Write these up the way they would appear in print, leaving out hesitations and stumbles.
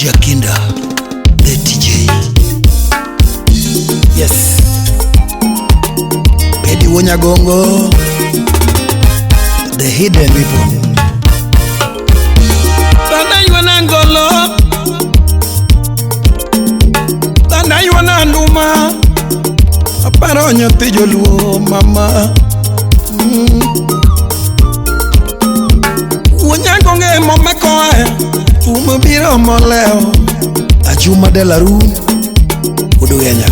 Jakinda the TJ. Yes. Pedi Wonyagongo the hidden weapon. Tanda yuana ngolo, tanda yuana nduma, aparo nyathi joluo mama. Wonyagonge momakoe, thum biro moleo. Ajuma Delaru Udugenya.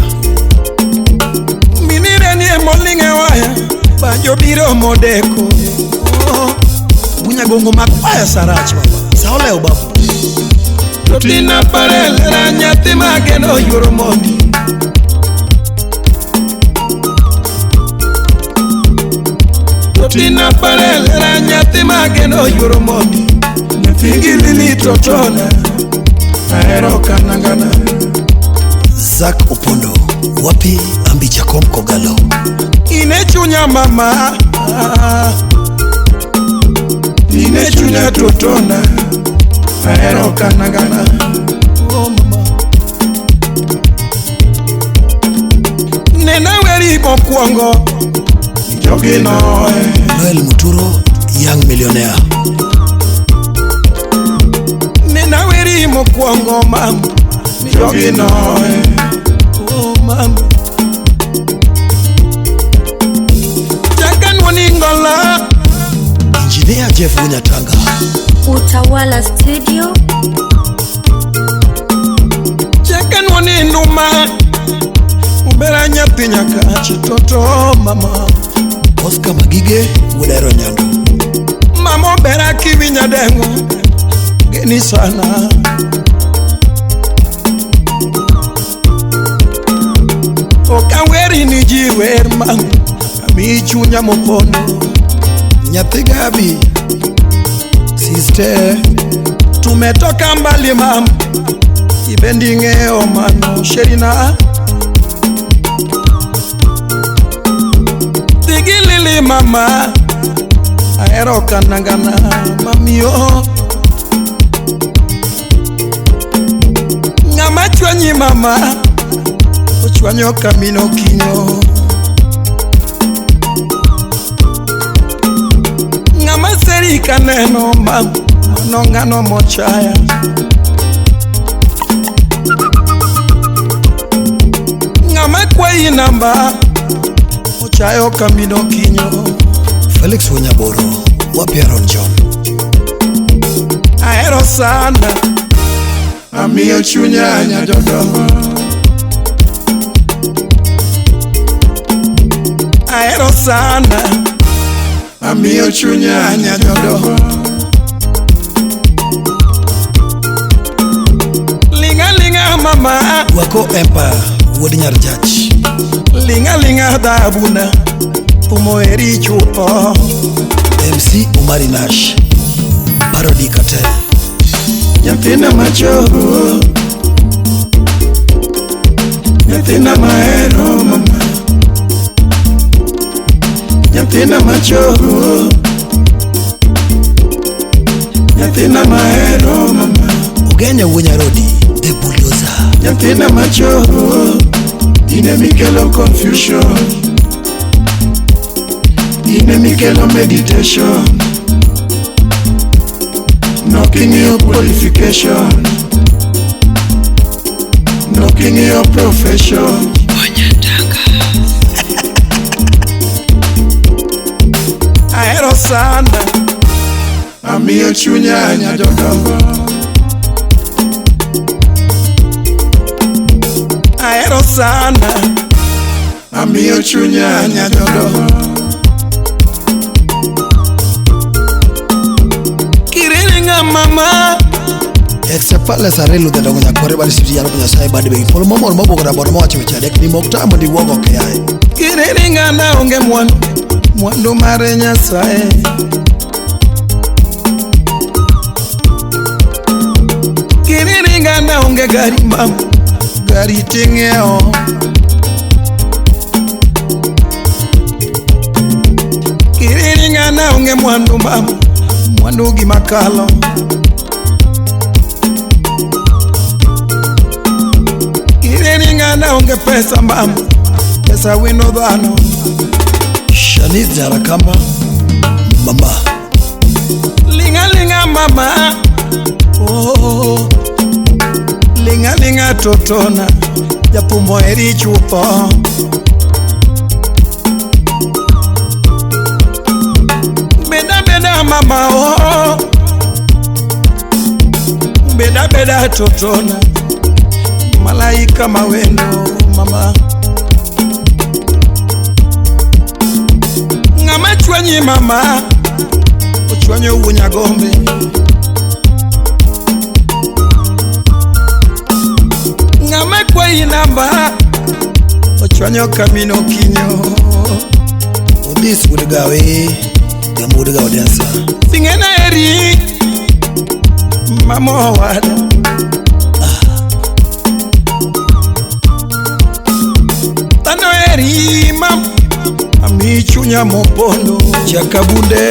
Minire nie moling'e waya, banjo biro modeko. Oh. Wonyagongo mak waya sarach baba. Saoleo baba. Tina parelera nyathi mageno yuoro mondi. Tina parelera nyathi mageno yuoro mondi. Nyathi gi lili totona, ahero kanangana. Zak Opondo wapi Ambi Jacob Kogalo. Ine chunya mama, ine chunya totona, ahero kanangana. Oh mama. Nena weri mokwongo, jogi noe. Noel Muturo young millionaire. Nena weri mokwongo mam, jogi noe. Oh mam. Chaka nwoningola. Engineer Jeff Wunyatanga. Utawala Studio. Chaka nwoninduma, ubera nyathi nyaka chitoto mama. Oscar Magige Wudero Nyando. Mama obera kiwinya dengo, geni sana. Okaweri ni ji wer mam, ami chunya mopondo. Nyathi Gabi sister, tumetoka mbali mam, ibendi ng'eyo mano sherina. Tigilili mama, ahero kanangana mamio. Ng'ama chwanyi mama, ochwanyo kamino kinyo. Ng'ama seri kaneno mam, mano ng'ano mochaya. Ng'ama kwayi namba, ochayo kamino kinyo. Felix Wonyaboro wapi Aaron John. Ahero sana, amiyo chunya nyajodongo. Ahero sana, amiyo chunya nyajodongo. Linga linga mama, Wako Empire wuod nyar jach. Linga linga dhabuna, thumo eri chutho. MC Umari Nash Parody Cartel. Nyathina machogo, nyathina mahero mama. Nyathina machogo, nyathina mahero mama. Ugenya Wuonyarodi the bulldozer. Nyathina machogo, ine mikelo confusion, ine mikelo meditation, knocking your qualification, knocking your profession. Ahero sana, amiyo chunya nyajodongo. Ahero sana, amiyo chunya nyajodongo. Kiriringa mama. Except Sarelu the dongo nyakore bali siti yalo Nyasaye badi be polo momor mobogora bor mowacho weche adek ni mok tamo di wuogo kiaye. Kiriringa na onge mwandu, mwandu mare Nyasaye. Kiriringa na onge gari mam, gari ting'iewo. Kiriringa na onge mwandu mam, mwandu gimakalo. na onge pesa mama. Pesa wino dhano. Shanice Nyarakamba mama. Linga linga mama. Oh. Linga linga totona. Japumbo eri chutho. Beda beda mama oh. Beda beda totona. Malaika mawendo mama. Ngama chwanyi mama. Ochwanyo wunyagombe. Ngama kwayi namba. Ochwanyo kamino kinyo. Odis wudigawe. Jamudiga audience. Singena eri. Mama wada. Tano eri mam. Ami chunya mopondo. Chakabunde.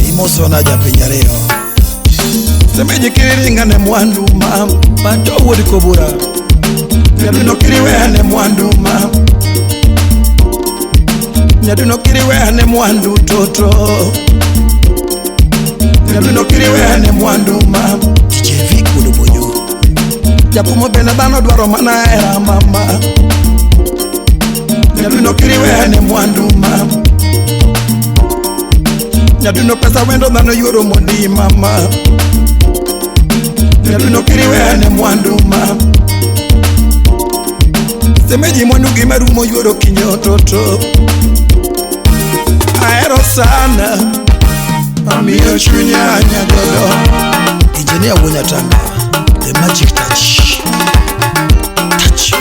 Imosona japinjareo. Semeji kiringa ne mwandu mam. Pato wodi kobura. Nyaduno kiriwe ne mwandu mam. Nyaduno kiriwe ne mwandu toto. Nyaduno kiriwe ne mwandu mam. DJ Vic Wodobonyo. Japumo bende dhano dwaro mana hera mama. Nyaduno kiriwe ne mwandu mam. Nyaduno pesa wendo dhano yuoro mondi mama. Nyaduno kiriwe ne mwandu mam. Semeji mwandu gimarumo yuoro kinyo toto. Ahero sana. Amiyo chunya nyagodo. Engineer Wunyatanga, the magic touch. Touch.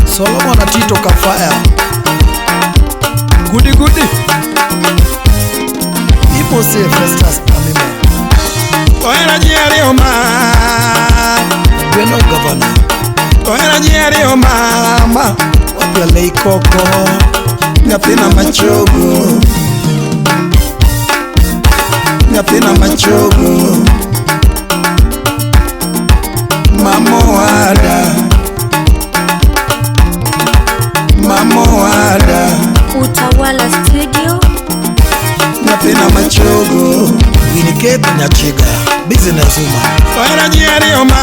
Solomon Atito Kafaya. Goody goody. People say Festus Amimo. Tohera jiari oma. Bueno governor. Tohera jiari oma. Wapia leikoko. Nyathina machogo. Nyathina machogo. Mamo wada. Mamo wada. Utawala Studio. Nyathina machogo. Winnie Nyachiga business woman. Tohera jiari oma.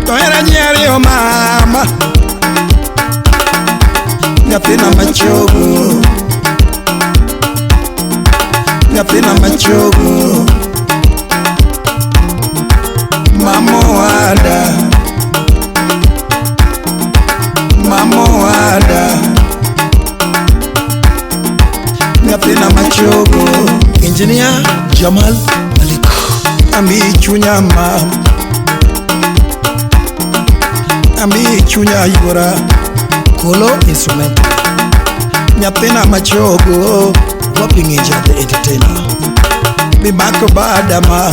Tohera jiari mama. Nyathina machogo. Nyathina machogo. Mamo wada. Mamo wada. Nyathina machogo. Engineer Jamal Malik. Ami chunya mam. Ami chunya yura. Kolo instrument. Nyathina machogo. Wapping Angel the entertainer. Bimako badama.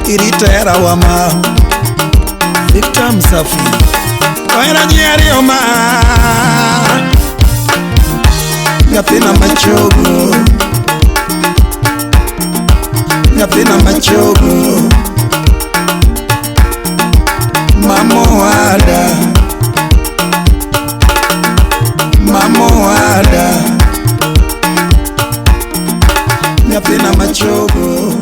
Iritera wama. Victor Msafi. Tohera jiari oma. Nyathina machogo. Nyathina machogo. Mamo wada. Mamo wada. Nyathina machogo.